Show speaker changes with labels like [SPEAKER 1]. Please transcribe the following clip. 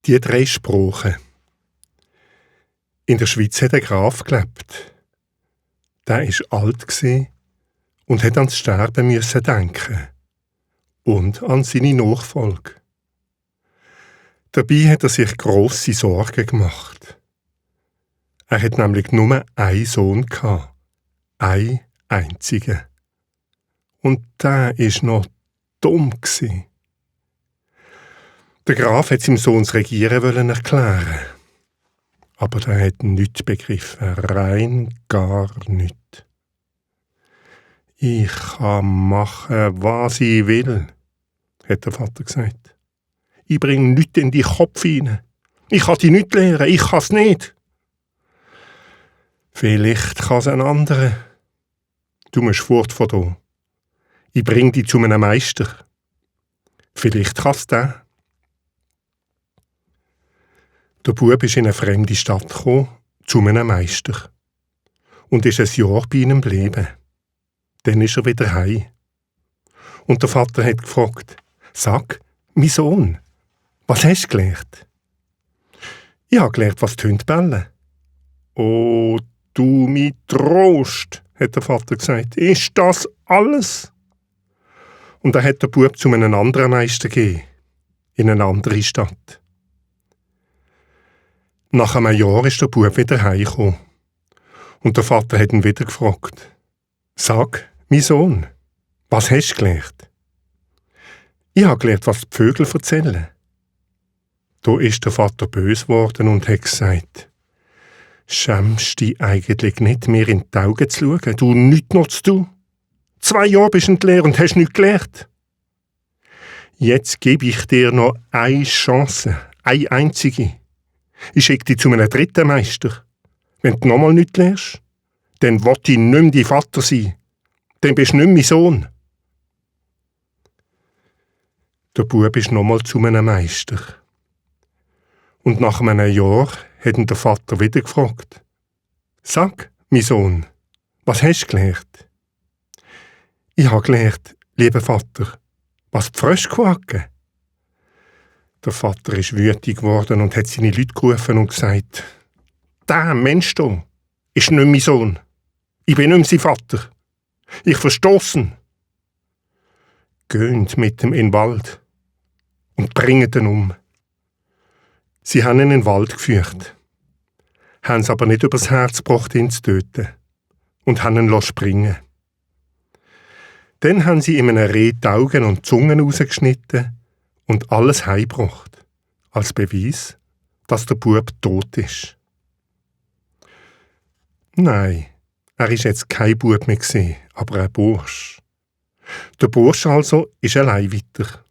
[SPEAKER 1] Die 3 Sprachen. In der Schweiz hat ein Graf gelebt. Der war alt und hat ans Sterben müssen denken. Und an seine Nachfolge. Dabei hat er sich grosse Sorgen gemacht. Er hat nämlich nur einen Sohn gehabt. Einen einzigen. Und der war noch dumm. Der Graf wollte seinem Sohn das Regieren erklären. Aber der hat nichts begriffen. Rein gar nichts. Ich kann machen, was ich will, hat der Vater gesagt. Ich bringe nichts in die Kopf hinein. Ich kann dich nicht lehren, ich kann es nicht. Vielleicht kann es ein anderer. Du musst fort von hier. Ich bringe dich zu einem Meister. Vielleicht kann es der. Der Bub ist in eine fremde Stadt gekommen, zu einem Meister. Und ist ein Jahr bei ihm geblieben. Dann ist er wieder heim. Und der Vater hat gefragt: Sag, mein Sohn, was hast du gelernt? Ich habe gelernt, was die Hunde bellen. Oh, du mein Trost, hat der Vater gesagt. Ist das alles? Und er hat den Bub zu einem anderen Meister gegeben. In eine andere Stadt. Nach einem Jahr ist der Bub wieder heimgekommen. Und der Vater hat ihn wieder gefragt: Sag, mein Sohn, was hast du gelernt? Ich habe gelernt, was die Vögel erzählen. Da ist der Vater böse geworden und hat gesagt: Schämst dich eigentlich nicht, mir in die Augen zu schauen, du nichts noch zu tun? 2 Jahre bist du in der Lehre und hast nichts gelernt. Jetzt gebe ich dir noch eine Chance, eine einzige. Ich schicke dich zu einem dritten Meister. Wenn du nochmal nichts lernst, dann will ich nicht mehr dein Vater sein. Dann bist du nicht mehr mein Sohn. Der Bub ist nochmal zu einem Meister. Und nach einem Jahr hat ihn der Vater wieder gefragt: Sag, mein Sohn, was hast du gelernt? Ich habe gelernt, lieber Vater, was die Frösche quaken. Der Vater ist wütig geworden und hat seine Leute gerufen und gesagt: Der Mensch da ist nicht mein Sohn. Ich bin nicht mehr sein Vater. Ich verstoße ihn. Geht mit ihm in den Wald und bringt ihn um. Sie haben ihn in den Wald geführt, haben es aber nicht übers Herz gebracht, ihn zu töten, und haben ihn springen. Dann haben sie ihm einem Reh die Augen und die Zungen rausgeschnitten und alles heimgebracht, als Beweis, dass der Bub tot ist. Nein, er ist jetzt kein Bub mehr gewesen, aber ein Bursch. Der Bursch also ist allein weiter.